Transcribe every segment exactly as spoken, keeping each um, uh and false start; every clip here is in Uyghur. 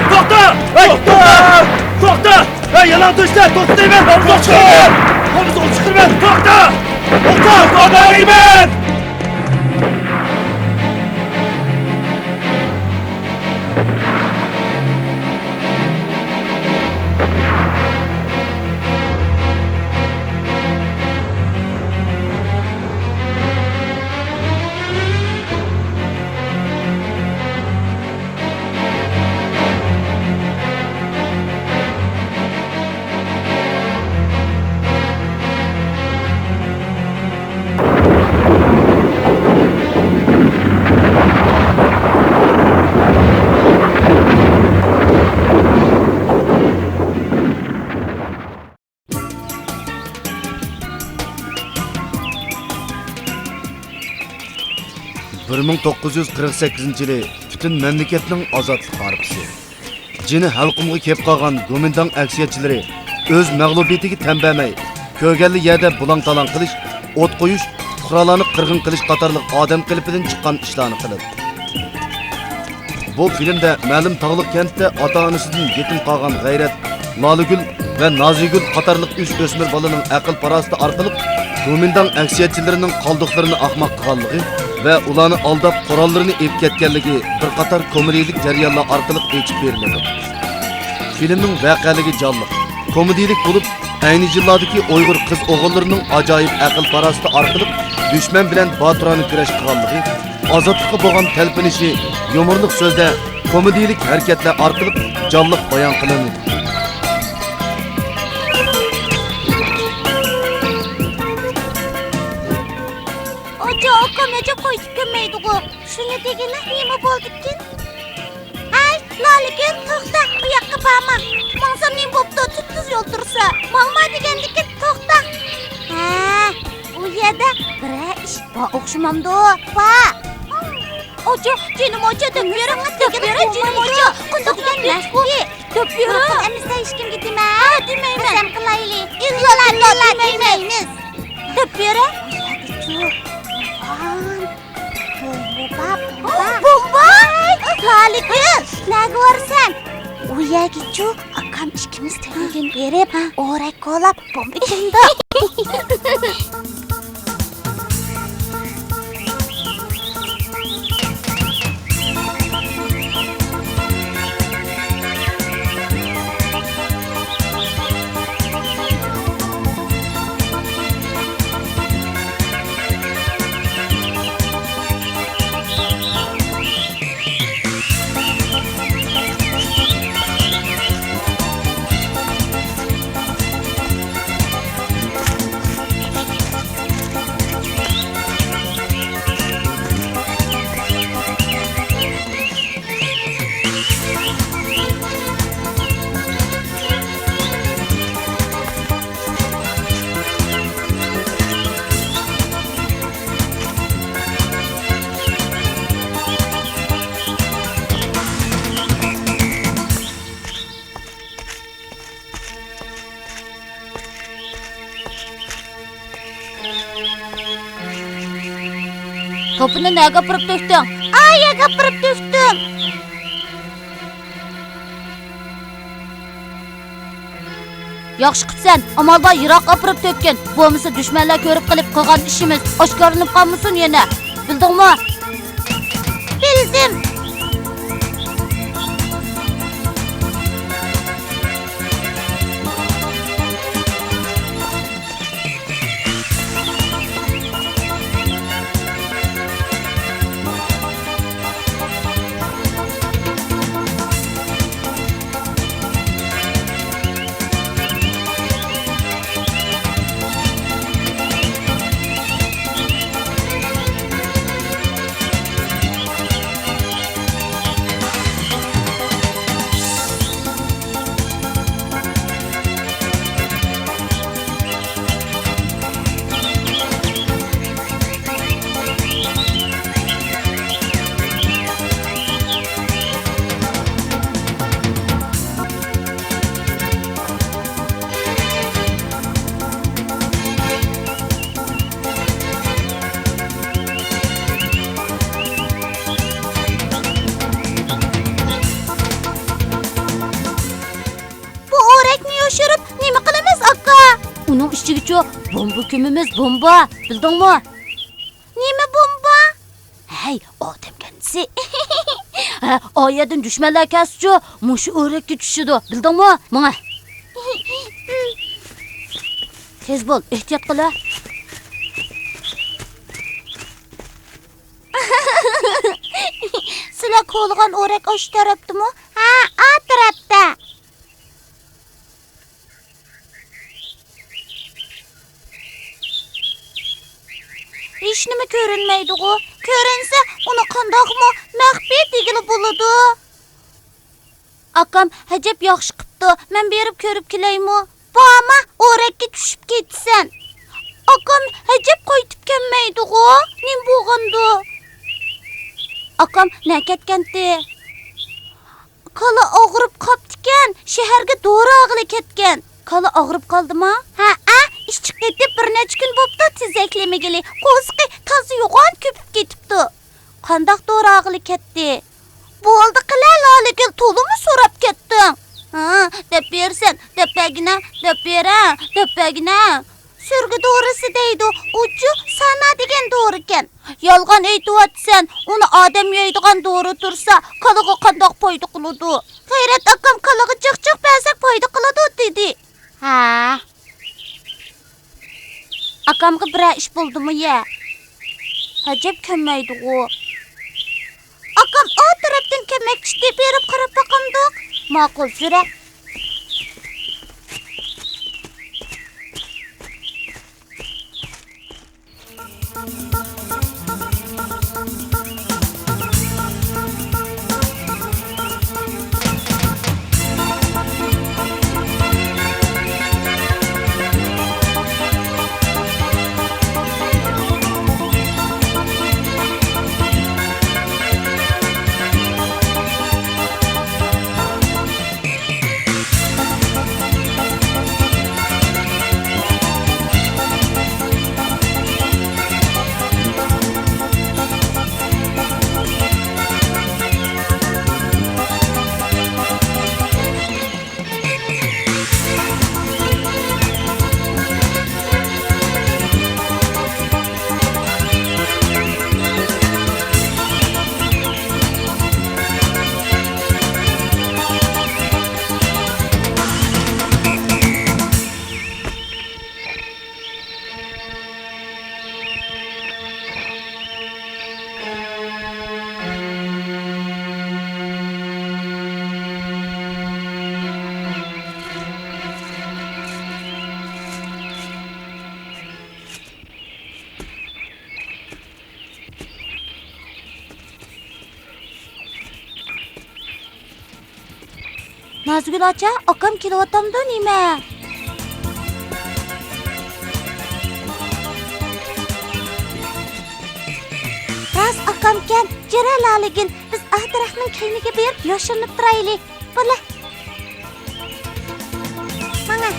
توختا! توختا! توختا! ھەي، يالاڭتۆشلەر، توختايمەن! توختايمەن! قولىمىزنى چىقىرىمەن! توختا! توختا! توختايمەن! بىر مىڭ توققۇز يۈز قىرىق سەككىزىنچى يىلى پۈتۈن مەملىكەتنىڭ ئازادلىق ھارپىسى. جېنى ھەلقۇمغا كېلىپ قالغان گومىنداڭ ئەكسىيەتچىلىرى ئۆز مەغلۇبىيىتىگە تەن بەرمەي، كۆرگەنلا يەردە بۇلاڭ-تالاڭ قىلىش، ئوت قويۇش، پۇقرالارنى قىرغىن قىلىش قاتارلىق ئادەم قېلىپىدىن چىققان ئىشلارنى قىلىدۇ. بۇ فىلىمدە مەلۇم تاغلىق كەنتتە ئاتا-ئانىسىدىن يېتىم قالغان غەيرەت، لالىگۈل ۋە نازىگۈل قاتارلىق ئۈچ ئۆسمۈر بالىنىڭ ئەقىل-پاراسىتى ئارقىلىق گومىنداڭ ئەكسىيەتچىلىرىنىڭ قالدۇقلىرىنى ئاخماق قىلغانلىقى ۋە ئۇلارنى ئالداپ، قوراللىرىنى ئېلىپ كەتكەنلىكى بىر قاتار كومېدىيىلىك جەريانلار ئارقىلىق ئېچىپ بېرىلىدۇ. فىلىمنىڭ ۋەقەلىكى جانلىق، كومېدىيىلىك بولۇپ، ئەينى يىللاردىكى ئۇيغۇر قىز-ئوغۇللىرىنىڭ ئاجايىپ ئەقىل-پاراسىتى ئارقىلىق دۈشمەن بىلەن باتۇرانە كۈرەش قىلغانلىقى، ئازادلىققا بولغان تەلپۈنۈشى يۇمۇرلۇق سۆزلەر، كومېدىيىلىك ھەرىكەتلەر ئارقىلىق جانلىق بايان قىلىنىدۇ. ئاچا، ئاكام نەچچە قايتىپ كەلمەيدىغۇ؟ شۇنى دېگىنە نېمە بولدىكىن؟ ھەي، لالىگۈل، توختا، ئۇ ياققا بارما. ماڭسام نېمە بوپتۇ؟ تۈپتۈز يول تۇرسا. ماڭما دېگەندىكىن، توختا. ھە، ئۇ يەردە بىرەر ئىش بار ئوخشىمامدۇ؟ بار. ئاچا، جېنىم ئاچا، دەپ بېرە، دەپ بېرە، جېنىم ئاچا. قانداق دېگەن نەق بۇ؟ دەپ بېرە. ئەمىسە ھېچكىمگە دېمە. ھە، دېمەيمەن. قەسەم قىلايلى. ئىللا، ئىللا دېمەيمىز. دەپ بېرە. بومبا، بومبا. بومبا؟ لالىگۈل، نەگە بارىسەن؟ ئۇ يەرگىچۇ، ئاكام ئىككىمىز تۆگىگىن بېرىپ، ئورەك كولاپ، بومبا چېكىندۇق. توپىنى نەگە ئاپىرىپ تۆكتۈڭ؟ ئا يەرگە ئاپىرىپ تۆكتۈم. ياخشى قىپسەن، ئامال بار يىراق ئاپىرىپ تۆككىن. بولمىسا دۈشمەنلەر كۆرۈپ قېلىپ قىلغان ئىشىمىز ئاشكارىلىنىپ قالمىسۇن يەنە. بىلدىڭمۇ؟ بىلدىم. بومبا كۈمىمىز بومبا، بىلدىڭمۇ؟ نېمە بومبا؟ ھەي، ئادەم كەندىسى. ھە، ئا يەردىن دۈشمەنلەر كەلسىچۇ، مۇشۇ ئۆرەككە چۈشىدۇ، بىلدىڭمۇ؟ ماڭە. تېز بول، ئېھتىيات قىل ھە. سىلەر كولىغان ئورەك ئاشۇ تەرەپتىمۇ؟ ھە، ئا تەرەپتە. ھېچنېمە كۆرۈنمەيدىغۇ؟ كۆرۈنسە، ئۇنى قانداقمۇ مەخپىي دېگىلى بولىدۇ؟ ئاكام، ھەجەپ ياخشى قىپتۇ، مەن بېرىپ كۆرۈپ كېلەيمۇ؟ بارما، ئورەككە چۈشۈپ كېتىسەن. ئاكام ھەجەپ قايتىپ كەلمەيدىغۇ؟ نېمە بولغاندۇ؟ ئاكام نە كەتكەنتى؟ كالا ئاغرىپ قاپتىكەن، شەھەرگە دورا ئالغىلى كەتكەن. كالا ئاغرىپ قالدىما؟ ھەئە، ئىچى قېتىپ بىر نەچچە كۈن بوپتۇ تېزەكلىمىگىلى. قورسىقى تازا يوغان كۆپۈپ كېتىپتۇ. قانداق دورا ئالغىلى كەتتى؟ بولدى قىلە، لالىگۈل، تولىمۇ سوراپ كەتتىڭ. ھا، دەپ بېرىسەن، دەپ بەرگىنە، دەپ بېرە، دەپ بەرگىنە. سۈرگە دورىسى دەيدۇ، ئۇچۇ سانا دېگەن دورىكەن. يالغان ئېيتىۋاتىسەن، ئۇنى ئادەم يەيدىغان دورا تۇرسا، كالىغا قانداق پايدا قىلىدۇ؟ غەيرەت ئاكام كالىغا جىق جىق بەرسەك پايدا قىلىدۇ دېدى. ھە. ئاكامغا بىرەر ئىش بولدىمۇ يە؟ ئەجەب كەلمەيدىغۇ. ئاكام ئۇ تەرەپتىن كەلمەكچىتى، بېرىپ قاراپ باقامدۇق؟ ماقۇل، يۈرە. نازگۈل ئاچا، ئاكام كېلىۋاتامدۇ نېمە؟ راست ئاكامكەن، جۈرە لالىگۈل، بىز ئاھ دەرەخنىڭ كەينىگە بېرىپ يوشۇرۇنۇپ تۇرايلى. بولە. ماڭا.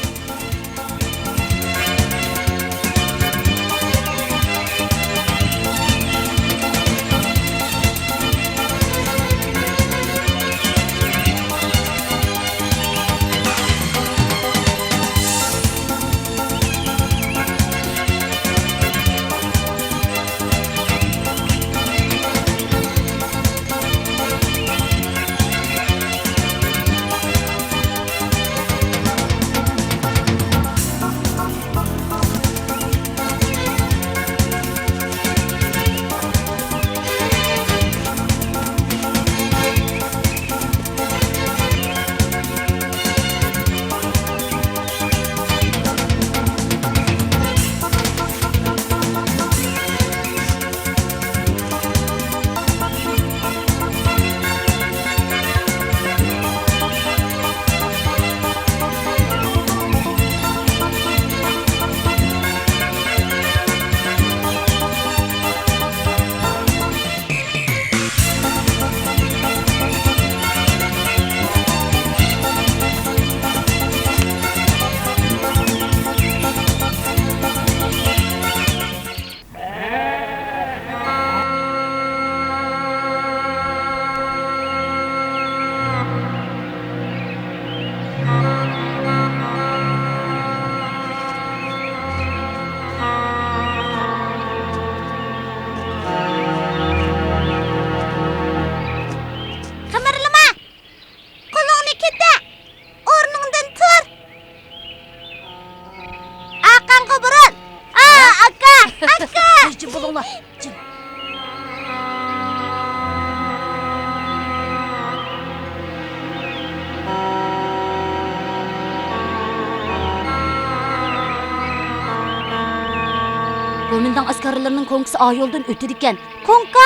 گومىنداڭ ئەسكەرلىرىنىڭ كوڭكىسى ئا يولدىن ئۆتىدىكەن. كوڭكا؟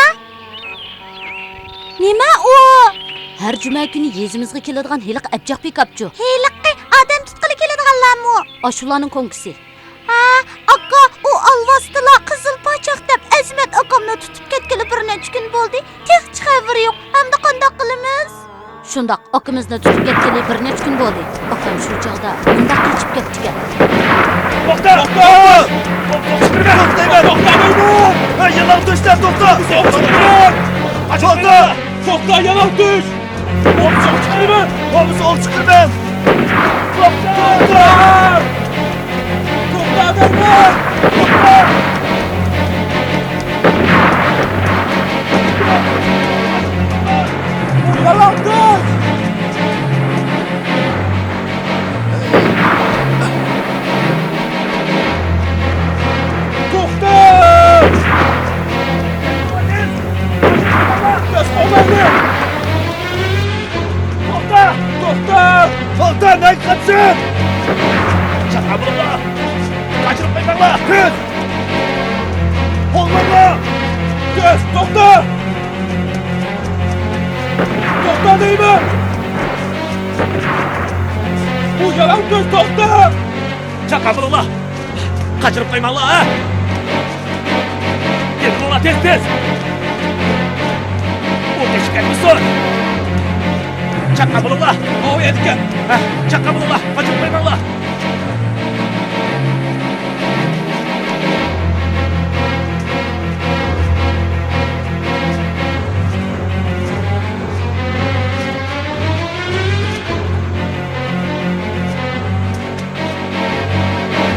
نېمە ئۇ؟ ھەر جۈمە كۈنى يېزىمىزغا كېلىدىغان ھېلىقى ئەبجەق پىكاپچۇ. ھېلىقى ئادەم تۇتقىلى كېلىدىغانلارمۇ؟ ئاشۇلارنىڭ كوڭكىسى. ھە، ئاكا، ئۇ ئالۋاستىلار قىزىل پاچاق دەپ ئەزىمەت ئاكامنى تۇتۇپ كەتكىلى بىر نەچچە كۈن بولدى. تېخىچە خەۋىرى يوق. ئەمدى قانداق قىلىمىز؟ شۇنداق، ئاكىمىزنى تۇتۇپ كەتكىلى بىر نەچچە كۈن بولدى. ئاكام شۇ چاغدا مۇنداق قېچىپ كەپتىكەن. توختا! توختا! توختا دەيمەن! توختا دەيمەن! ھەي، يالاڭ تۆشلەر، توختا! توختا! توختا! توختا، يالاڭ تۆش! ئوۋچى چىقىرىمەن! بولمىسا ئوۋچى چىقىرىمەن! توختا! توختا دەيمەن! توختا! يالاڭ تۆش! توختا! توختا! توختا! توختا! نەگە قاچىسەن؟ چاققان بولۇڭلار! قاچۇرۇپ قويماڭلار! تېز! قوغلىماڭلار! تېز! توختا! توختا دەيمەن! بۇ يالاڭ تۆش، توختا! چاققان بولۇڭلار! قاچۇرۇپ قويماڭلار، ھە! تېز بولۇڭلار، تېز، تېز! ئۇ قېچىپ كەتمىسۇن! چاققان بولۇڭلار! ئاۋۇ يەردىكەن! ھە، چاققان بولۇڭلار! قاچۇرۇپ قويماڭلار!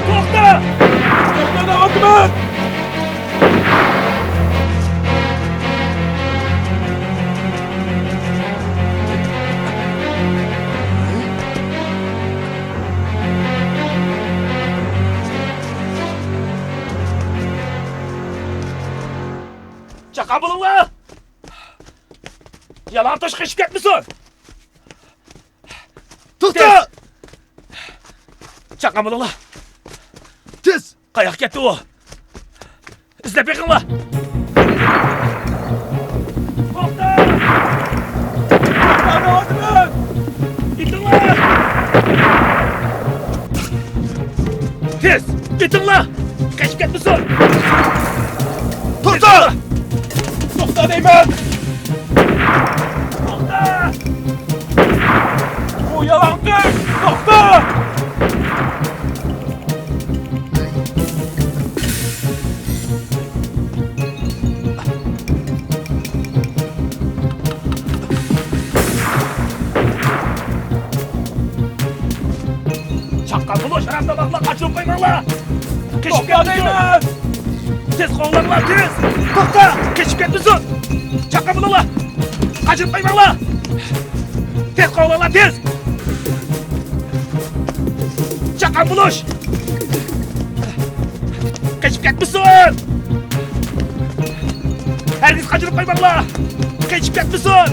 توختا! توختا، دەۋاتىمەن! چاققان بولۇڭلار! يالاڭ تۆش قېچىپ كەتمىسۇن! توختا! تېز! چاققان بولۇڭلار! تېز! قاياققا كەتتى ئۇ؟ ئىزدەپ بېقىڭلار! توختا! توختا، دەۋاتىمەن! ئېتىڭلار! تېز! ئېتىڭلار! قېچىپ كەتمىسۇن! توختا! توختا دەيمەن! توختا! بۇ يالاڭ تۆش! توختا! چاققان بولۇڭ، شاراب تاماقلار، قاچۇرۇپ قويماڭلار! قېچىپ كەتمىسۇن! تېز قوغلاڭلار، تېز! توختا! قېچىپ كەتمىسۇن! چاققان بولۇڭلار! قاچۇرۇپ قويماڭلار! تېز قوغلاڭلار، تېز! چاققان بولۇش! قېچىپ كەتمىسۇن! ھەرگىز قاچۇرۇپ قويماڭلار! قېچىپ كەتمىسۇن!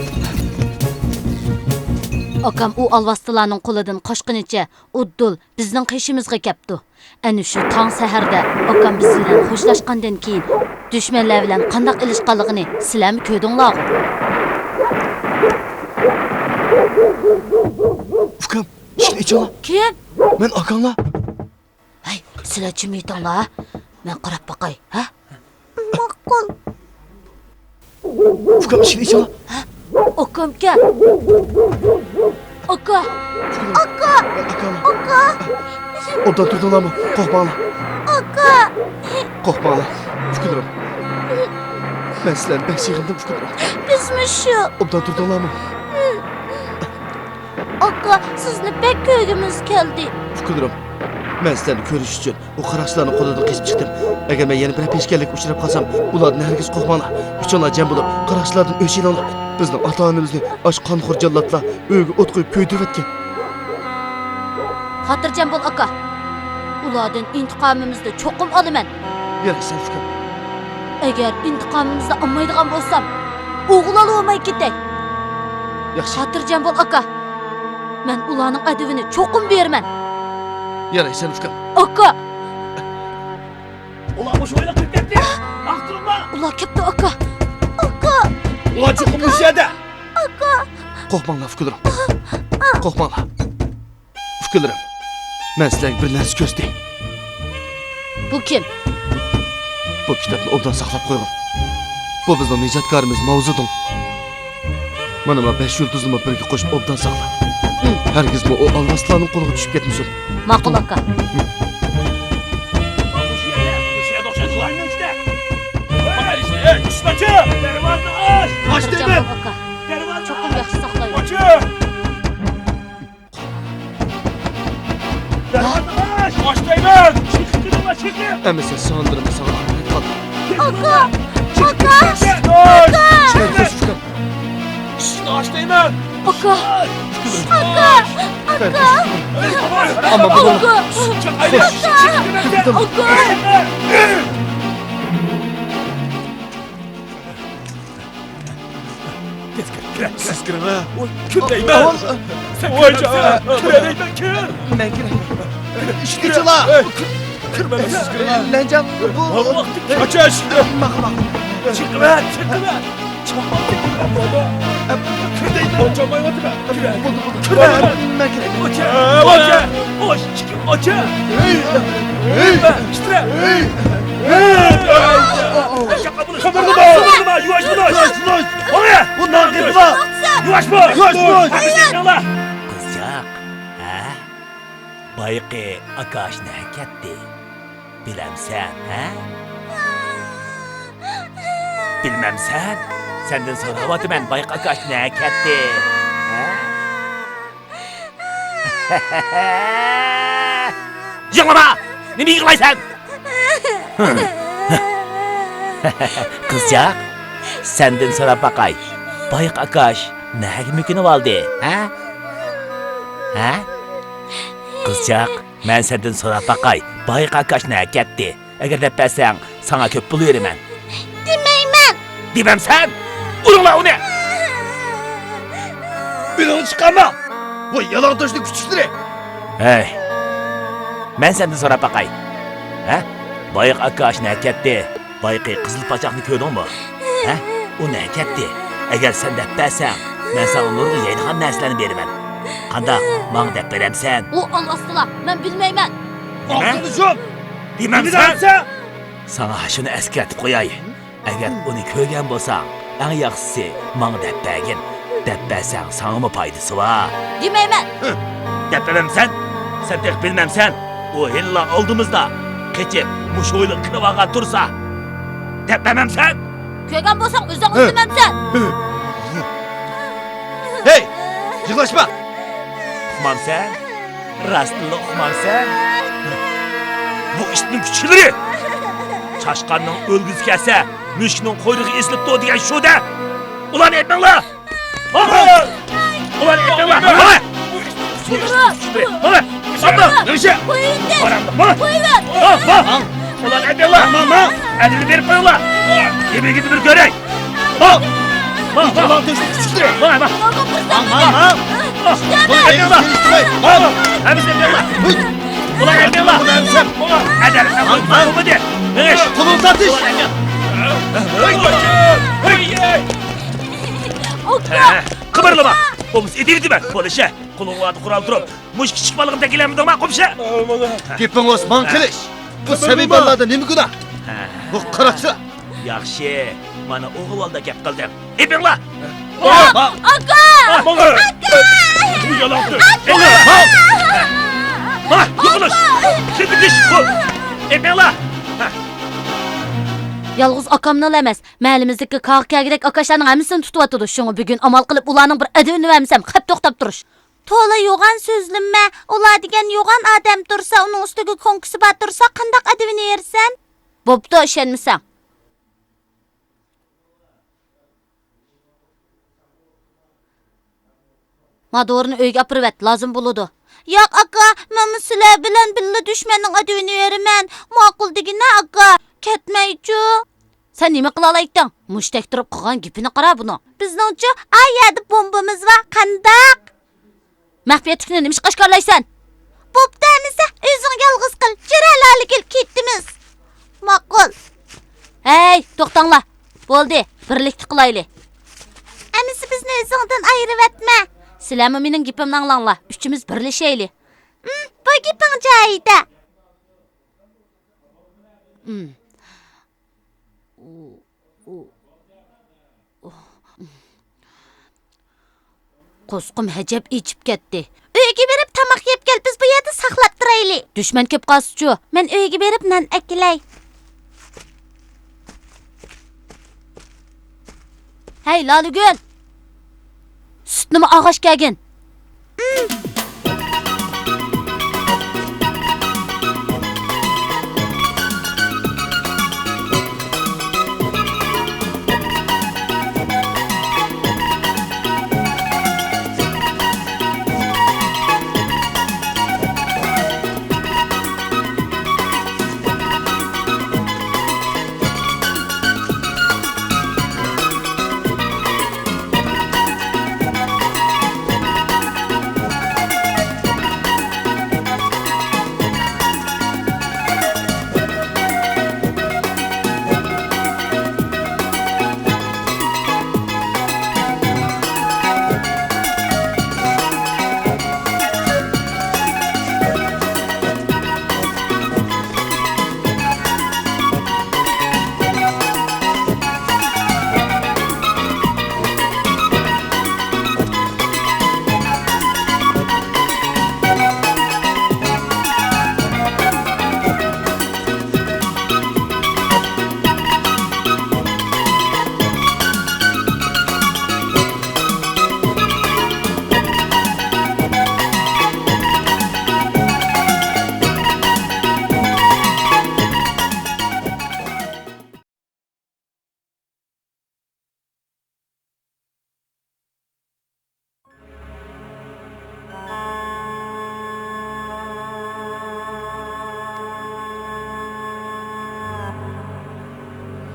ئاكام ئۇ ئالۋاستىلارنىڭ قولىدىن قاچقىنىچە ئۇددۇل بىزنىڭ قېشىمىزغا كەپتۇ. ئەنە شۇ تاڭ سەھەردە ئاكام بىز بىلەن خوشلاشقاندىن كېيىن، دۈشمەنلەر بىلەن قانداق ئېلىشقانلىقىنى سىلەرمۇ كۆردۈڭلارغۇ؟ ئۇكام، ئىشىكنى ئېچىڭلار. كىم؟ مەن ئاكاڭلار. ھەي، سىلەر جىم يېتىڭلار، مەن قاراپ باقاي، ھە؟ ماقۇل. ئۇكام، ئىشىكنى ئېچىڭلار. ھە؟ ئاكامكەن. ئاكا. ئاكا. ئاكام. ئاكا. ئوبدان تۇردۇڭلارمۇ؟ قورقماڭلار. ئاكا. قورقماڭلار، ئۇكىلىرىم. مەن سىلەرنى بەك سېغىندىم، ئۇكىلىرىم. بىزمۇ شۇ. ئوبدان تۇردۇڭلارمۇ؟ ئاكا، سىزنى بەك كۆرگۈمىز كەلدى. ئۇكىلىرىم، مەن سىلەرنى كۆرۈش ئۈچۈن ئۇ قاراقچىلارنىڭ قولىدىن قېچىپ چىقتىم. ئەگەر مەن يەنە بىرەر پېشكەللىككە ئۇچراپ قالسام، ئۇلاردىن ھەرگىز قورقماڭلار. ئۈچىڭلار جەم بولۇپ، قاراقچىلاردىن ئۆچ ئېلىڭلار. بىزنىڭ ئاتا-ئانىمىزنى ئاشۇ قانخور جاللاتلار ئۆيىگە ئوت قويۇپ كۆيدۈرۈۋەتكەن. خاتىرجەم بول، ئاكا. ئۇلاردىن ئىنتىقامىمىزنى چوقۇم ئالىمەن. يارايسەن، ئۇكام. ئەگەر ئىنتىقامىمىزنى ئالمايدىغان بولسام، ئوغۇل ئالىۋالماي كېتەي. ياخشى. خاتىرجەم بول، ئاكا. مەن ئۇلارنىڭ ئەدىۋىنى چوقۇم بېرىمەن. يارايسەن، ئۇكام. ئاكا! ئۇلار مۇشۇ ھويلىغا كىرىپ ئاكا، كەپتۇ ئاكا. ئاكا. ئۇلار چوقۇم مۇشۇ يەردە. ئاكا. قورقماڭلار، ئۇكىلىرىم. قورقماڭلار. ئۇكىلىرىم، مەن سىلەرگە بىر نەرسە كۆرسىتەي. بۇ كىم؟ بۇ كىتابنى ئوبدان ساقلاپ قويغىن. بۇ بىزنىڭ نىجاتكارىمىز ماۋزېدۇڭ. مانا، ما بەش يۇلتۇزنىمۇ بىرگە قوشۇپ ئوبدان ساقلا. ھەرگىزمۇ ئۇ ئالۋاستىلارنىڭ قولىغا چۈشۈپ كەتمىسۇن. ماقۇل، ئاكا. ئاچ دەيمەن! ئاكا. دەرۋازىنى ئاچ! چوقۇم ياخشى ساقلايمەن. ئاچ! دەرۋازىنى ئاچ! ئاچ دەيمەن! چېقىپ كېتىڭلار، چېقىپ! ئەمىسە سىڭىللىرىمنى ساڭا ئامانەت قىلدىم. ئاكا! ئاكا! ئاچ! ئىشىكنى ئاچ دەيمەن! ئاكا! ئاكا! ئاكا! ئامان بولۇڭ. ئاكا! ئاكا! سىز كىرىڭ. ۋوي، كىر دەيمەن. سەن كىرمەمسەن. كىر دەيمەن، كىر. مەن كىرەي. ئىشىكنى ئېچىڭلار. كىرمەمسىز، كىرمە. لەنجاڭ بۇ. ۋاقتى ئاچ ئىشىكنى. ماقۇل، ماقۇل. چىقىۋەت، چىقىۋەت. چاقماقتەك بولۇپ قالدى. كىر دەيمەن. بولدى، بولدى. كىر. كىرمە. مەن كىرەي. ئاچا، ئاچا. ئاچا. ھەي! ھەي! تىترە! ھەي! ھەي! قىمىرلىما! قىمىرلىما! يۇۋاش بول! يۇۋاش بول! بۇ ناقىپلا! يۇۋاش بول! يۇۋاش بول! قىزچاق، ھە؟ بايىقى ئاكاش نەگە كەتتى؟ بىلەمسەن، ھە؟ بىلمەمسەن؟ سەندىن سوراۋاتىمەن، بايىقى ئاكاش نەگە كەتتى؟ ھە؟ يىغلىما! نېمە يىغلايسەن؟ قىزچاق، سەندىن سوراپ باقاي. بايىقى ئاكاش نەگە مۆكۈنۈۋالدى، ھە؟ ھە؟ قىزچاق، مەن سەندىن سوراپ باقاي. بايىقى ئاكاش نەگە كەتتى؟ ئەگەر دەپ بەرسەڭ، ساڭا كۆپ پۇل بېرىمەن. دېمەيمەن. دېمەمسەن؟ ئۇرۇڭلار ئۇنى! ئۈنۈڭنى چىقارما! ۋاي يالاڭتۆشنىڭ كۈچۈكلىرى! ھەي! مەن سەندىن سوراپ باقاي. ھە؟ بايىقى ئاكاش نەگە كەتتى؟ بايىقى قىزىل پاچاقنى كۆردۈڭمۇ؟ ھە؟ ئۇ نەگە كەتتى؟ ئەگەر سەن دەپ بەرسەڭ، مەن ساڭا نۇرغۇن يەيدىغان نەرسىلەرنى بېرىمەن. قانداق؟ ماڭا دەپ بېرەمسەن؟ ئۇ ئالۋاستىلا، مەن بىلمەيمەن. نېمە؟ ئاغزىڭنى يۇم! دېمەمسەن؟ ساڭا شۇنى ئەسكەرتىپ قوياي. ئەگەر ئۇنى كۆرگەن بولساڭ، ئەڭ ياخشىسى ماڭا دەپ بەرگىن. دەپ بەرسەڭ ساڭىمۇ پايدىسى بار. دېمەيمەن. دەپ بەرمەمسەن؟ سەن تېخى بىلمەمسەن؟ ئۇ ھېلىلا ئالدىمىزدا. قېچىپ مۇشۇ ھويلىغا كىرىۋالغان تۇرسا. دەپ بەرمەمسەن؟ كۆرگەن بولساڭ ئۆزۈڭ ئىزدىمەمسەن؟ ھەي، يىغلاشما! ئۇقمامسەن؟ راستتىنلا ئۇقمامسەن؟ بۇ ئىتنىڭ كۈچۈكلىرى! چاشقاننىڭ ئۆلگۈسى كەلسە، مۈشۈكنىڭ قۇيرۇقى ئېسىلىپتۇ دېگەن شۇ-دە! ئۇلارنى ئېلىپ مېڭىڭلار! ماڭا! ئۇلارنى ئېلىپ مېڭىڭلار! ماڭا! ماڭا! ماڭا! ماڭا! ماڭا! ئۇلارنى ئېلىپ مېڭىڭلار! ماڭا! ماڭا! ئەدىلنى بېرىپ قويۇڭلار! يېمىگىنى بىر كۆرەي! ماڭ! ماڭ! ماڭ! ماڭ! ماڭ! ماڭ! ماڭ! ماڭ! ماڭ! ماڭ! ماڭ! ئەدىلنى بېرىپ قويۇڭلار! ماڭ! ئۇلارنى ئەدىلنى بولمىدى! مېڭىش! قولۇڭنى تارتىش! قىمىرلىما! بولمىسا ئېتىۋېتىمەن! بولۇشە! قولۇڭلاردا قورال تۇرۇپ، مۇشۇ كىچىك بالىغىمنى تەكىلەمدىڭما، قوپشە؟ گېپىڭ بولسا ماڭا قىلىش! بۇ سەبىي بالىلاردا نېمە گۇناھ؟ بۇ قاراقچىلار! ياخشى، مانا ئوغۇل ئالدىدا گەپ قىلدىم. ئېپىڭلار! ئاكا! ئاكا! ماڭا! بۇ يالاڭتۆش! ئاكا! ماڭا! ھە، يوقىلىش! كىرىپ كېتىش! بۇ! ئېپىڭلار! ھە. يالغۇز ئاكامنىلا ئەمەس، مەھەللىمىزدىكى كاغا كەگىدەك ئاكاشلارنىڭ ھەممىسىنى تۇتۇۋاتىدۇ. شۇڭا بۈگۈن ئامال قىلىپ ئۇلارنىڭ بىر ئەدىۋىنى بەرمىسەم، خەپ توختاپ تۇرۇش. تولا يوغان سۆزلىمە. ئۇلار دېگەن يوغان ئادەم تۇرسا، ئۇنىڭ ئۈستىگە كوڭكىسى بار تۇرسا، قانداق ئەدىۋىنى بېرىسەن؟ بوپتۇ، ئىشەنمىسەڭ. ما دورىنى ئۆيگە ئاپىرىۋەت، لازىم بولىدۇ. ياق، ئاكا، مەنمۇ سىلەر بىلەن بىللە دۈشمەننىڭ ئەدىۋىنى بېرىمەن. ماقۇل دېگىنە، ئاكا، كەتمەيچۇ. سەن نېمە قىلالايتتىڭ؟ مۇشتەك تۇرۇپ قىلغان گېپىنى قارا بۇنىڭ. بىزنىڭچۇ ئا يەردە بومبىمىز بار، قانداق؟ مەخپىيەتلىكنى نېمىشقا ئاشكارىلايسەن؟ بوپتۇ ئەمىسە، ئۆزۈڭ يالغۇز قىل، جۈرە لالىگۈل، كېتىمىز. ماقۇل. ھەي، توختاڭلار. بولدى، بىرلىكتە قىلايلى. ئەمىسە بىزنى ئۆزۈڭدىن ئايرىۋەتمە. سىلەرمۇ مېنىڭ گېپىمنى ئاڭلاڭلار، ئۈچىمىز بىرلىشەيلى. ھىم، بۇ گېپىڭ جايىدا. ھىم. قورسىقىم ئەجەب ئېچىپ كەتتى. ئۆيگە بېرىپ تاماق يەپ كەل، بىز بۇ يەردە ساقلاپ تۇرايلى. دۈشمەن كېلىپ قالسىچۇ؟ مەن ئۆيگە بېرىپ نان ئەكېلەي. ھەي، لالىگۈل! سۈتنىمۇ ئالغاچ كەلگىن.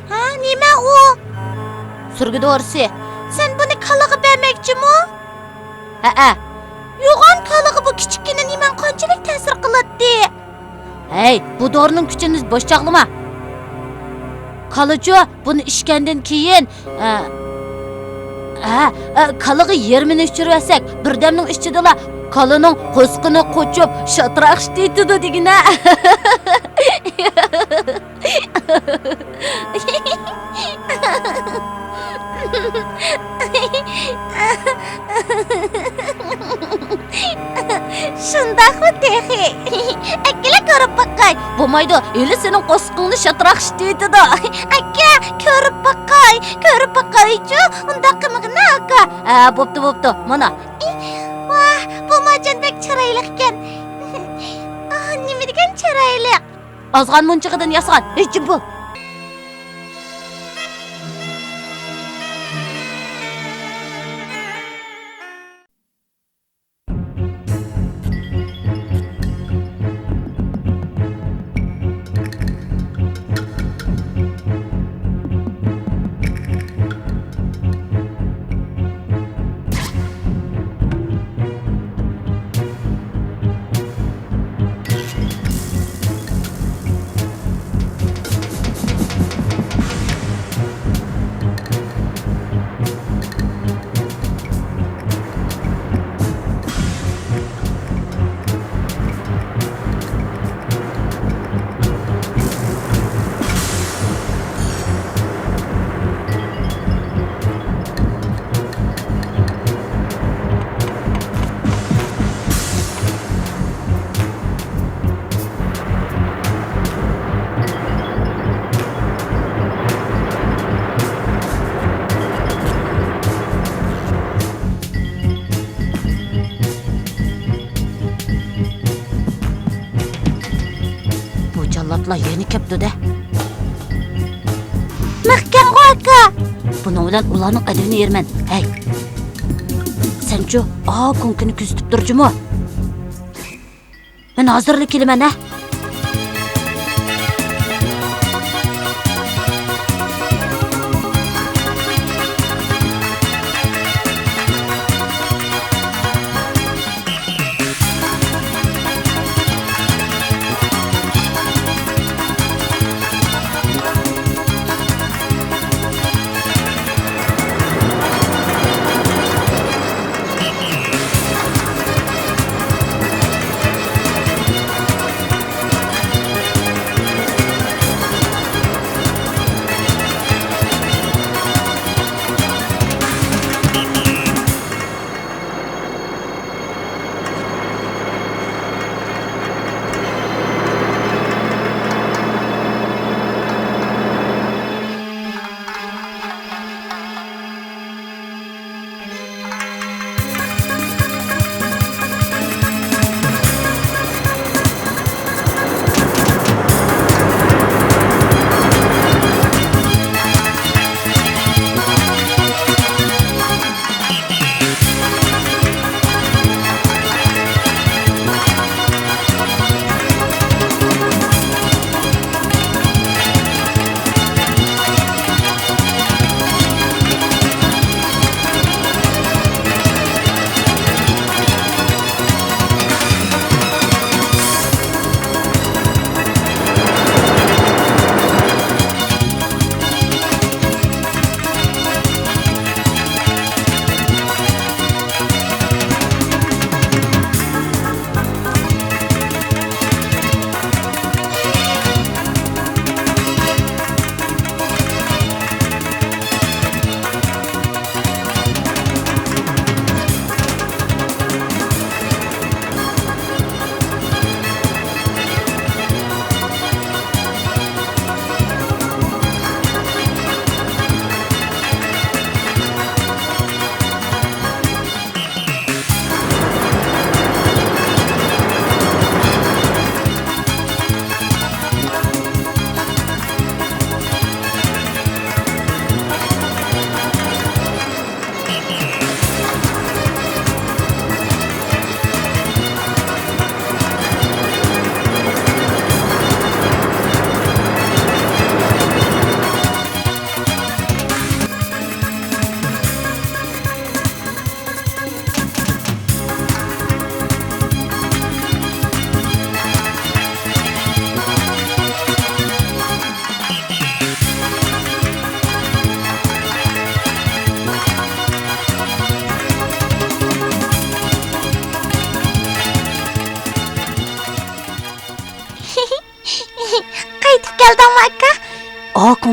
ھە، نېمە ئۇ؟ سۈرگۈ دورىسى. سەن بۇنى كالىغا بەرمەكچىمۇ؟ ھەئە. يوغان كالىغا بۇ كىچىككىنە نېمەڭ قانچىلىك تەسىر قىلاتتى؟ ھەي، بۇ دورىنىڭ كۈچىنى بوش چاغلىما. كالىچۇ، بۇنى ئىچكەندىن كېيىن، ئە، ھە، ئە، كالىغا يېرىمىنى ئىچۈرۈۋەتسەك، بىردەمنىڭ ئىچىدىلا كالىنىڭ قورسىقىنى قوچۇپ، شاتراق ئىشلىتىدۇ دېگىنە. شۇنداقمۇ تېخى؟ ئەكېلە كۆرۈپ باقاي. بولمايدۇ، ھېلى سېنىڭ قورسىقىڭنى شاتراق ئىشلىتىۋېتىدۇ. ئاكا، كۆرۈپ باقاي، كۆرۈپ باقايچۇ، ئۇنداق قىلمىغىنا ئاكا. ھە، بوپتۇ، بوپتۇ، مانا. ۋاھ، بۇ مارجان بەك چىرايلىقكەن. ئاھ، نېمە دېگەن چىرايلىق. ئازغان مۇنچىقىدىن ياسىغان، ھېي، جىم بول! بۇ جاللاتلار يەنە كەپتۇ-دە. مەھكەمغۇ ئاكا! بۇنىڭ بىلەن ئۇلارنىڭ ئەدىپىنى ئېرىمەن. ھەي! سەنچۇ، ئا، كوڭكىنى كۆزىتىپ تۇرچىمۇ؟ مەن ھازىرلا كېلىمەن، ھە.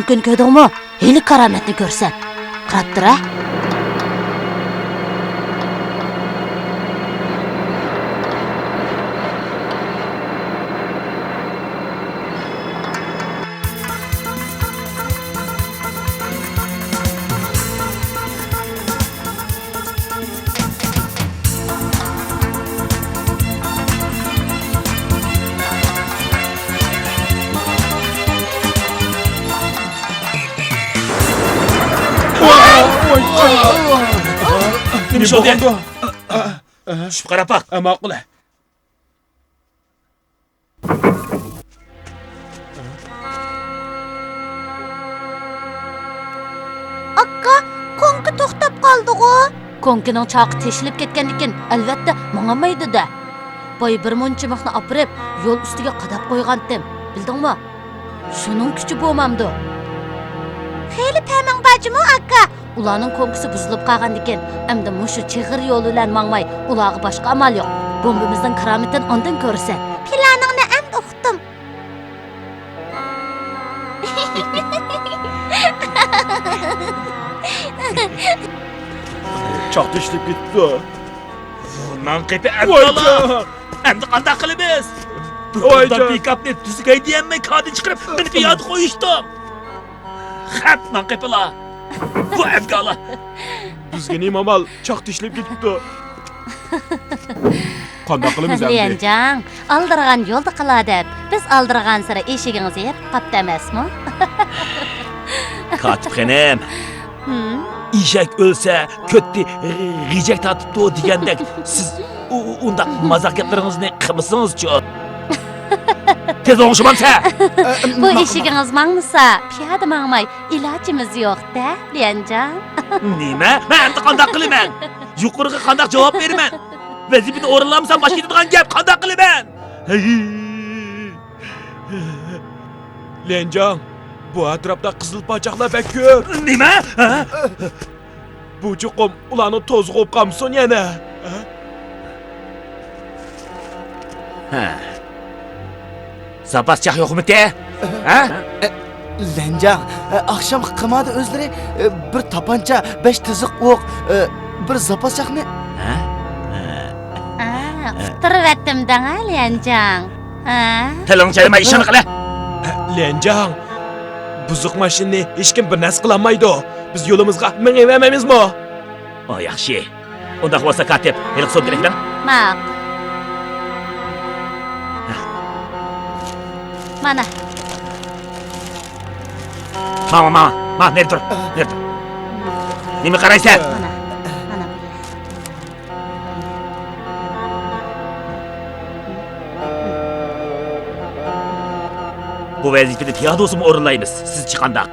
كۈن كۆردۈڭمۇ؟ ھېلى كارامەتنى كۆرسەم. قاراپ تۇر، ھە؟ نېمە ئىش بولدى؟ چۈشۈپ قاراپ باق. ماقۇل. ئاكا، كوڭكا توختاپ قالدىغۇ؟ كوڭكىنىڭ چاقى تېشىلىپ كەتكەندىكىن، ئەلۋەتتە، ماڭالمايدۇ-دە. بايا بىر مۇنچە چىمىقنى ئاپىرىپ، يول ئۈستىگە قاداپ قويغانتىم. بىلدىڭمۇ؟ شۇنىڭ كۈچى بولمامدۇ؟ خېلى پەمىڭ بار جۇمۇ، ئاكا. ئۇلارنىڭ كوڭكىسى بۇزۇلۇپ قالغاندىكىن، ئەمدى مۇشۇ چىغىر يول بىلەن ماڭماي، ئۇلارغا باشقا ئامال يوق. بومبىمىزنىڭ كارامىتىنى ئاندىن كۆرىسەن. پىلانىڭنى ئەمدى ئۇقتۇم. چاق تېشىلىپ كېتىپتۇ. ماڭا قېپى ئەبدۇللا. ئەمدى قانداق قىلىمىز؟ بىر ئوبدان پىكاپنى تۈزۈك ھەيدىيەلمەي كاردىن چىقىرىپ، مېنى پىيادە قويۇشتۇم. خەپ ماڭا قېپىلا. بۇ ئەبدۇللا. بىزگە نېمە ئامال؟ چاق تېشىلىپ كېتىپتۇ. قانداق قىلىمىز ئەمدى؟ ليەنجاڭ، ئالدىرىغان يولدا قالا دەپ، بىز ئالدىرىغانسېرى ئېشىكىڭىز ھېرىپ قاپتۇ ئەمەسمۇ؟ كاتىپ خېنىم، ھىم؟ ئېشەك ئۆلسە، كۆتى غىجەك تارتىپتۇ دېگەندەك، سىز ئۇ-، ئۇ-، ئۇنداق مازاق گەپلىرىڭىزنى قىلمىسىڭىزچۇ؟ تېز ئوڭشىمامسە! بۇ ئېشىكىڭىز ماڭمىسا، پىيادە ماڭماي ئىلاجىمىز يوق-دە، ليەنجاڭ. نېمە؟ مەن ئەمدى قانداق قىلىمەن؟ يۇقىرىغا قانداق جاۋاب بېرىمەن؟ ۋەزىپىنى ئورۇنلامىسام، باشقا كېتىدىغان گەپ، قانداق قىلىمەن؟ ھەي! ليەنجاڭ، بۇ ئەتراپتا قىزىل پاچاقلار بەك كۆپ. نېمە؟ ھە؟ بۇ چوقۇم ئۇلارنىڭ توزۇقى بولۇپ قالمىسۇن يەنە. ھە؟ زاپاس چاق يوقمىتى؟ ھە؟ ئە، ليەنجاڭ، ئە، ئاخشامقى قىماردا ئۆزلىرى، ئە، بىر تاپانچا، بەش تىزىق ئوق، ئە، بىر زاپاس چاقنى. ھە؟ ئا، ئۇتتۇرۇۋەتتىم دەڭە، ليەنجاڭ. ھە؟ تىلىڭ چايماي ئىشىڭنى قىلە. ئە، ليەنجاڭ، بۇزۇق ماشىنىنى ھېچكىم بىر نەرسە قىلالمايدۇ. بىز يولىمىزغا مېڭىۋەرمەيمىزمۇ؟ ئا، ياخشى. ئۇنداق بولسا، كاتىپ، ھېلىقى سومكىنى ئەكىلىڭ. ماقۇل. مانا. ماڭ، ماڭ، ماڭ، ماڭ، نېرى تۇر، نېرى تۇر. نېمە قارايسەن؟ مانا، مانا بۇ يەر. بۇ ۋەزىپىنى پىيادە بولسىمۇ ئورۇنلايمىز. سىزچە قانداق؟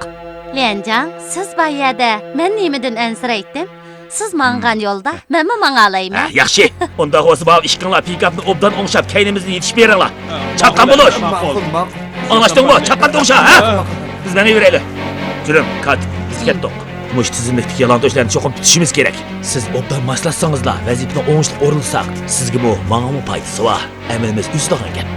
ليەنجاڭ، سىز بار يەردە مەن نېمىدىن ئەنسىرەيتتىم؟ سىز ماڭغان يولدا مەنمۇ ماڭالايمەن. ھە، ياخشى. ئۇنداق بولسا، ماۋۇ ئىككىڭلار پىكاپنى ئوبدان ئوڭشاپ، كەينىمىزدىن يېتىشىپ بېرىڭلار. چاققان بولۇش. ماقۇل، ماقۇل. ئاڭلاشتىڭمۇ؟ چاققاندا ئوڭشا، ھە؟ بىز مېڭىۋېرەيلى. جۈرۈم، كات، بىز كەتتۇق. مۇشۇ تىزىملىكتىكى يالىڭتۆشلەرنى چوقۇم پۈتۈشىمىز كېرەك. سىز ئوبدان ماسلاشسىڭىزلا، ۋەزىپىنى ئوڭۇشلۇق ئورۇنلىساق، سىزگىمۇ، ماڭىمۇ پايدىسى بار. ئەمىلىمىز ئۆسىدىغان گەپ.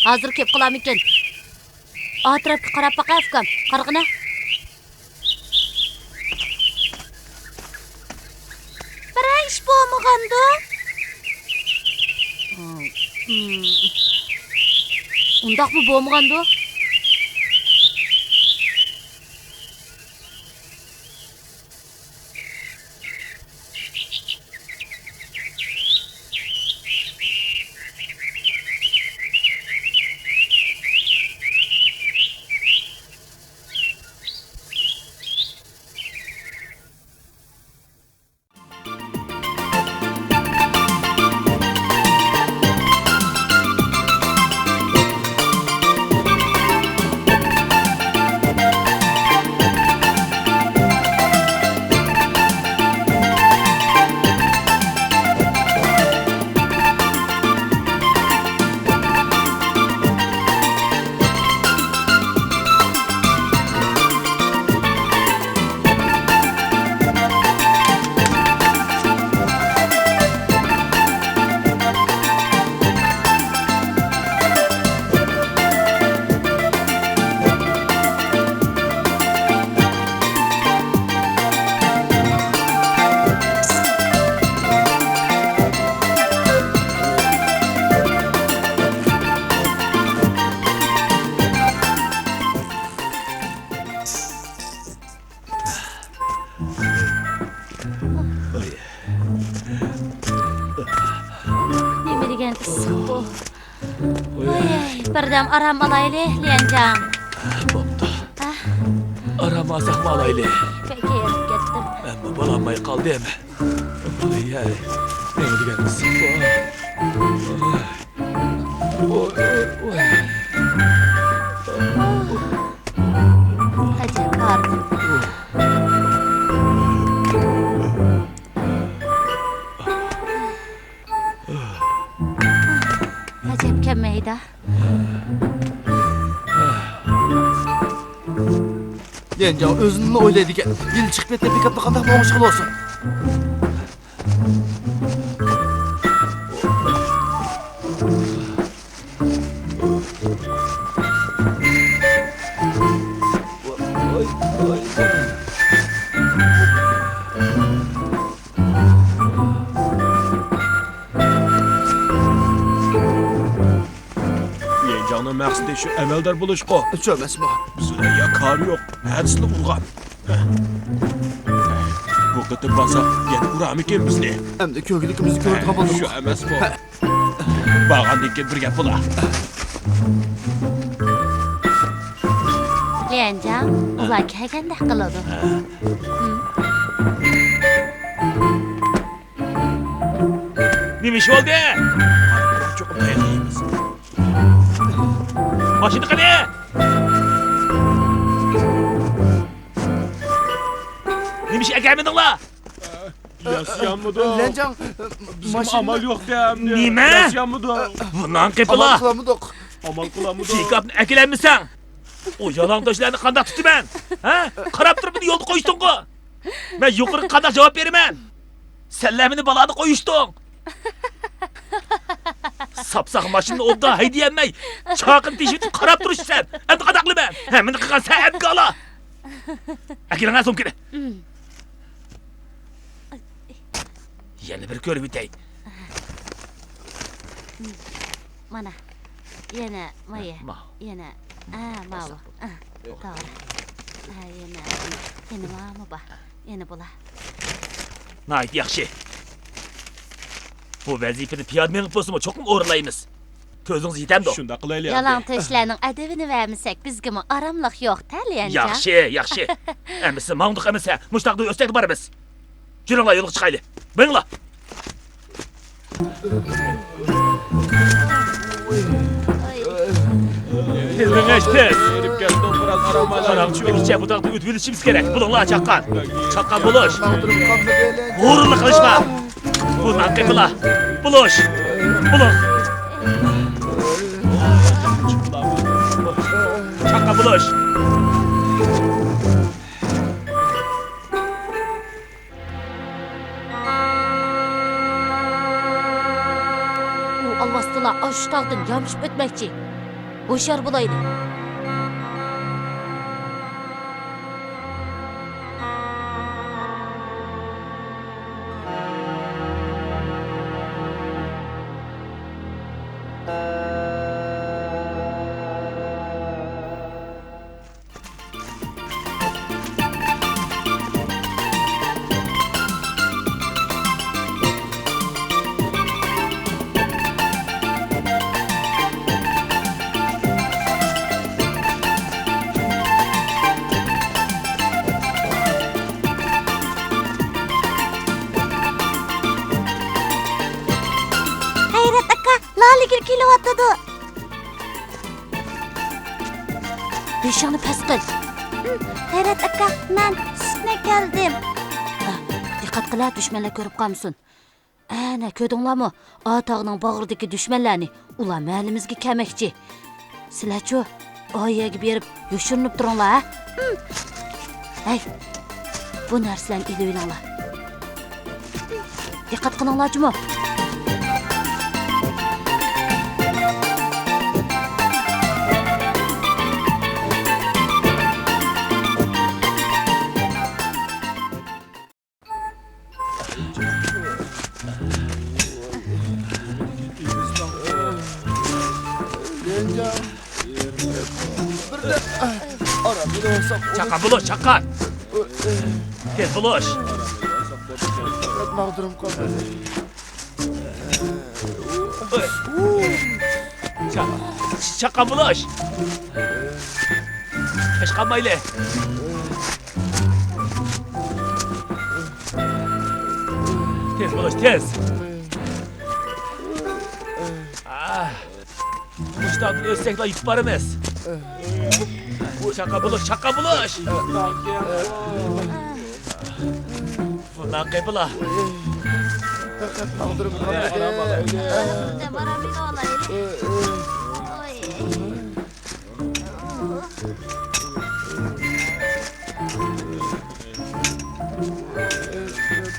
ھازىر كېلىپ قالارمىكىن؟ ئەتراپقا قاراپ باقە، ئۇكام. قارىغىنە. بىرەر ئىش بولمىغاندۇ؟ ئۇنداقمۇ بولمىغاندۇ؟ نېمە دېگەن ئىسسىق بۇ. ۋاي، بىردەم ئارام ئالايلى، ليەنجاڭ. بوپتۇ. ھە؟ ئارام ئالساقمۇ ئالايلى. بەك ھېرىپ كەتتىم. مەنمۇ بولالماي قالدىم. ۋاي، نېمە دېگەن ئىسسىق بۇ. ۋاي، ۋاي، ۋاي. ئەجەب ھار. ئەجەب كەممەيدۇ. ليەنجاڭ ئۆزىنىلا ئويلايدىكەن. يىل چىقىپ كەتكەن پىكاپنى قانداق ئوڭشىغىلى بولسۇن؟ ليەنجاڭنىڭ مەقسىتى شۇ ئەمەلدار بولۇشقۇ؟ شۇ ئەمەسمۇ؟ بىز بىلەن يا كارى يوق، ھەدىسىلا ئۇرغان. بۇ قېتىم بارسا يەنە ئۇرامىكىن بىزنى؟ ئەمدى كۆرگۈلۈكىمىزنى كۆرىدىغان بولدۇق. شۇ ئەمەسمۇ؟ بارغاندىن كېيىن بىر گەپ بولا. ليەنجاڭ، ئۇلار كەلگەندەك قىلىدۇ. ھىم. نېمە ئىش بولدى؟ چوقۇم تاياق يەيمىز. ماشىنا قېنى؟ نېمە ئىش ئەكەلمىدىڭلار؟ ياسىيالمىدۇق. ليەنجاڭ، بىزگىمۇ ماشىنا ئامال يوق دە ئەمدى. نېمە؟ ياسىيالمىدۇق. بۇنىڭ قېپىلا. ئامال قىلالمىدۇق. ئامال قىلالمىدۇق. پىكاپنى ئەكېلەلمىسەڭ، ئۇ يالاڭتۆشلەرنى قانداق تۇتىمەن؟ ھە؟ قاراپ تۇرۇپ مېنى يولدا قويۇشتۇڭغۇ. مەن يۇقىرىغا قانداق جاۋاب بېرىمەن؟ سەنلەر مېنى بالادا قويۇشتۇڭ. ساپساق ماشىنىنى ئوبدان ھەيدىيەلمەي، چاقىنى تېشىۋېتىپ قاراپ تۇرۇشىسەن. ئەمدى قانداق قىلىمەن؟ ھەممىنى قىلغان سەن ئەمدى ئالا. ئەكېلىڭە سومكىنى. يەنە بىر كۆرۈۋېتەي. مانا، يەنە مايا. ماۋۇ. يەنە، ئا، ماۋۇ. ئا، توغرا. ئا، يەنە، يەنە ماۋۇ بار. يەنە بۇلار. ناھايىتى ياخشى. بۇ ۋەزىپىنى پىيادە مېڭىپ بولسىمۇ چوقۇم ئورۇنلايمىز. كۆزىڭىز يېتەمدۇ؟ شۇنداق قىلايلى ئەمدى. يالاڭتۆشلەرنىڭ ئەدىپىنى بەرمىسەك، بىزگىمۇ ئاراملىق يوق-تە، ليەنجاڭ. ياخشى، ياخشى. ئەمىسە ماڭدۇق ئەمىسە، مۇشۇنداق ئۆستەكتە بارىمىز. جۈرۈڭلار، يولغا چىقايلى. مېڭىڭلار. تېز مېڭىش، تېز. قاراڭغۇ چۈشكىچە بۇ تاغدا ئۆتۈۋېلىشىمىز كېرەك. بولۇڭلار، چاققان. چاققان بولۇش. ھۇرۇنلۇق قىلىشما. بۇ نان قېپىلا. بولۇش. بولۇڭ. چاققان بولۇش. ئۇ ئالۋاستىلار ئاشۇ تاغدىن يامىشىپ ئۆتمەكچى. ھوشيار بولايلى. غەيرەت ئاكا، لالىگۈل كېلىۋاتىدۇ. بېشىڭنى پەس قىل. ھىم، غەيرەت ئاكا، مەن سىزنى كەلدىم. ھە، دىققەت قىل ھە، دۈشمەنلەر كۆرۈپ قالمىسۇن. ئەنە، كۆردۈڭلارمۇ؟ ئاتاغنىڭ باغرىدىكى دۈشمەنلەرنى. ئۇلار مەھەللىمىزگە كەلمەكچى. سىلەرچۇ، ئايەگە بېرىپ يوشۇرۇنۇپ تۇرۇڭلار، ھە؟ ھىم. ھەي، بۇ نەرسىلەرنى ئېلىۋېلىڭلار. دىققەت قىلىڭلار جۇمۇ. چاققان بولۇش، چاققان. تېز بولۇش. ماغدۇرۇم قالدى. چا-، چاققان بولۇش. كەچ قالمايلى. تېز بولۇش، تېز. ئاھ. مۇشتاقتىن ئۆتسەكلا يېتىپ بارىمىز. چاققان بولۇش، چاققان بولۇش. بۇنداق قېپىلا. پەقەت ماغدۇرۇم قالدى.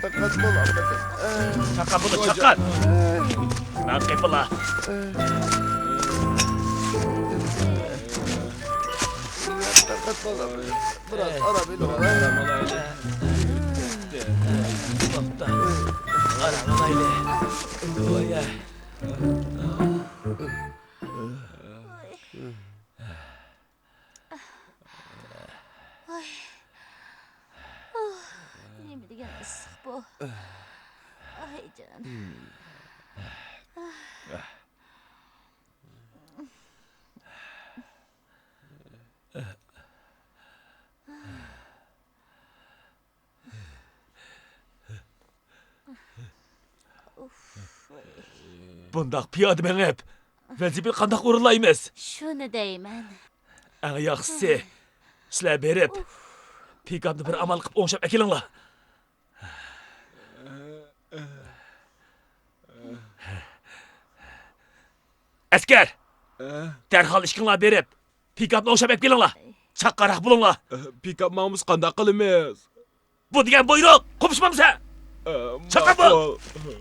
پەقەت بولالمىدىم. چاققان بولۇش، چاققان. مەن قېپىلا. پەقەت بولالمىدىم. بىراز ئارام ئېلىۋالاي. ئارام ئالايلى. توختا. ئارام ئالايلى. ۋاي. ۋاي. ئۇھ، نېمە دېگەن ئىسسىق بۇ. ئاي جان. بۇنداق پىيادە مېڭىپ، ۋەزىپىنى قانداق ئورۇنلايمىز؟ شۇنى دەيمەن. ئەڭ ياخشىسى، سىلەر بېرىپ، پىكاپنى بىر ئامال قىلىپ ئوڭشاپ ئەكېلىڭلار. ئەسكەر! دەرھال ئىككىڭلار بېرىپ، پىكاپنى ئوڭشاپ ئەكېلىڭلار. چاققانراق بولۇڭلار. پىكاپ ماڭمىسا قانداق قىلىمىز؟ بۇ دېگەن بۇيرۇق، قوپۇشمامسەن؟ ئە، چاققان بول! ماقۇل.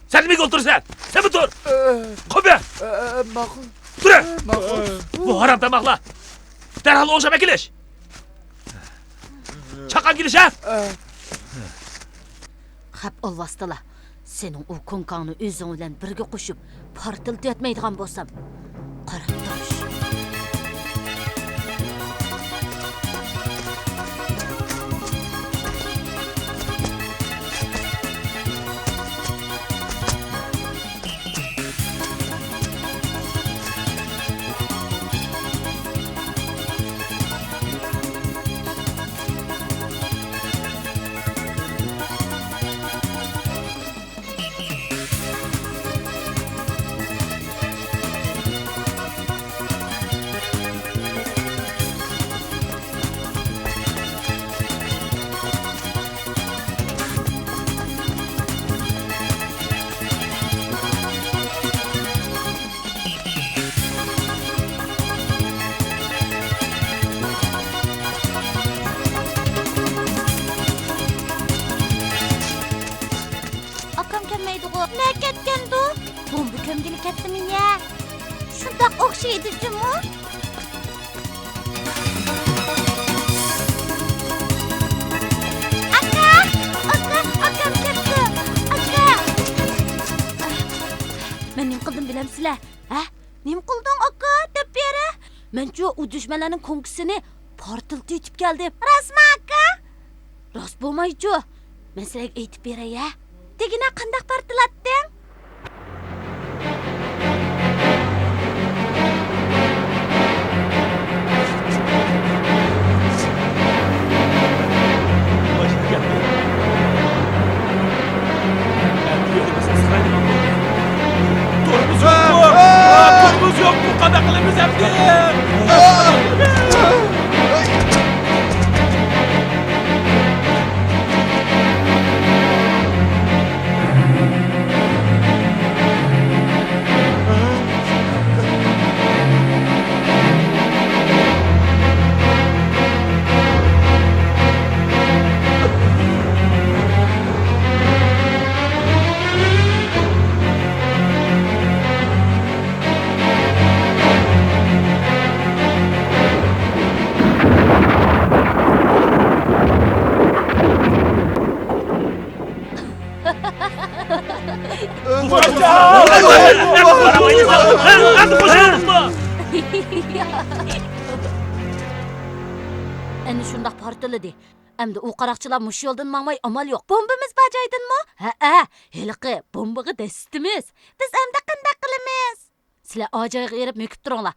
سەن نېمىگە ئولتۇرىسەن؟ سەنمۇ تۇر! ئە. قوپە! ئە، ئە، ماقۇل. تۇر! ئە، ماقۇل. بۇ ھارام تاماقلار! دەرھال ئوڭشاپ ئەكېلىش! چاققان كېلىش، ھە؟ ئە. خەپ ئالۋاستىلا، سېنىڭ ئۇ كوڭكاڭنى ئۆزۈڭ بىلەن بىرگە قوشۇپ، پارتلىتىۋەتمەيدىغان بولسام. قاراپ تۇرۇش. ئاكام كەلمەيدىغۇ؟ نە كەتكەندۇ؟ بومبا كۆمگىلى كەتتىمۇ يە؟ شۇنداق ئوخشايدۇ جۇمۇ. ئاكا! ئاكا! ئاكام كەپتۇ! ئاكا! مەن نېمە قىلدىم بىلەمسىلەر؟ ھە؟ نېمە قىلدىڭ ئاكا؟ دەپ بېرە! مەنچۇ ئۇ دۈشمەنلەرنىڭ كوڭكىسىنى پارتلىتىۋېتىپ كەلدىم. راستمۇ ئاكا؟ راست بولمايچۇ. مەن سىلەرگە ئېيتىپ بېرەي ھە. دېگىنە قانداق پارتلاتتىڭ؟ تورىمىز يوقمۇ؟ تورىمىز يوقمۇ؟ قانداق قىلىمىز ئەمدى؟ ئەنە شۇنداق پارتلىدى. ئەمدى ئۇ قاراقچىلار مۇشۇ يولدىن ماڭماي ئامال يوق. بومبىمىز بار جايدىنمۇ؟ ھەئە، ھېلىقى بومبىغا دەسسىتىمىز. بىز ئەمدى قانداق قىلىمىز؟ سىلەر ئاجايغا ئېرىپ مۆكۈپ تۇرۇڭلار.